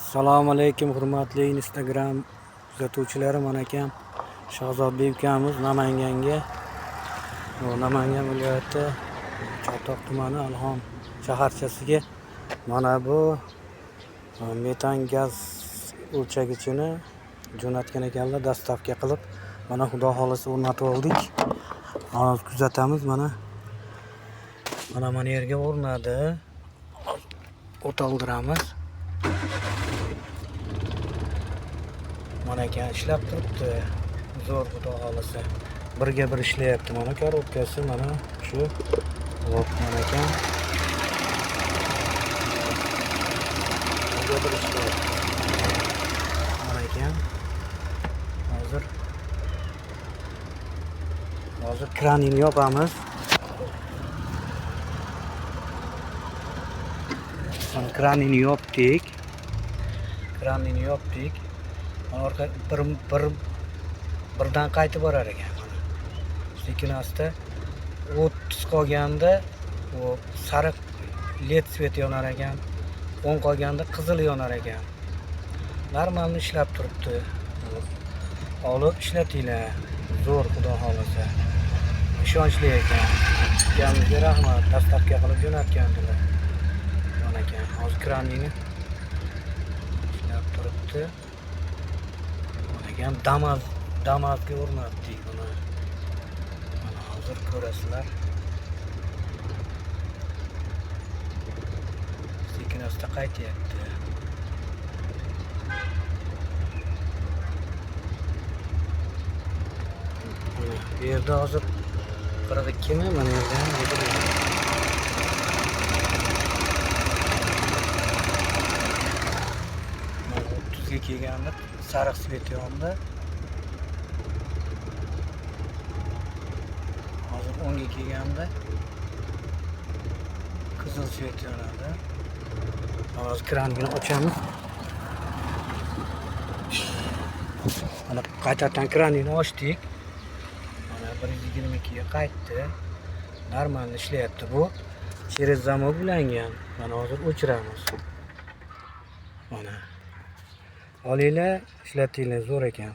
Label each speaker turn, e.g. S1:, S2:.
S1: Assalomu alaykum hurmatli Instagram kuzatuvchilari. Mana akam Shahzodbek ukamiz Namanganga, Namangan viloyati Chortoq tumani Alxon shaharchasiga mana bu metan gaz o'lchagichini jo'natgan ekanlar, dastavka qilib. Mana xudo xohlasa o'rnatib oldik. Hozir kuzatamiz mana. Mana yerga o'rnadi. O't oldiramiz. Mana ekan ishlab turibdi. Zo'r, xudo xohlasa. Birga bir ishlayapti. Mana korobkasi, mana shu. Hop, mana ekan. Birga bir ishlayapti. Mana ekan. Hozir kranini yopamiz. Mana kranini yopdik. Kranini yopdik. Orqa birdan qaytib borar ekan mana. Sekin asta 30 qolganda u sariq led svet yonar ekan. 10 qolganda qizil yonar ekan. Normalni ishlab turibdi. Olib ishlatinglar. Zo'r, xudo xohlasa. Ishonchli ekan. Ukamizga rahmat, dastavka qilib jo'natgandilar. Mana ekan, hozir kranini ishlab turibdi. Mana ekan Damazga o'rnatdik buni. Mana hozir ko'rasizlar. Sekin asta qaytyapti. Mana bu yerda hozir 42 mi? Mana yerda ham 20. Mana 30 ga kelganda sariq svet yondi. Hozir 10 ga kelganda qizil svet yonadi. Hozir kranini ochamiz. Mana qaytadan kranini ochdik. Mana 122 ga qaytdi. Normal ishlayapti bu. Через zamok ulangan. Mana hozir o'chiramiz. Mana. Olinglar, ishlatinglar, zo'r ekan.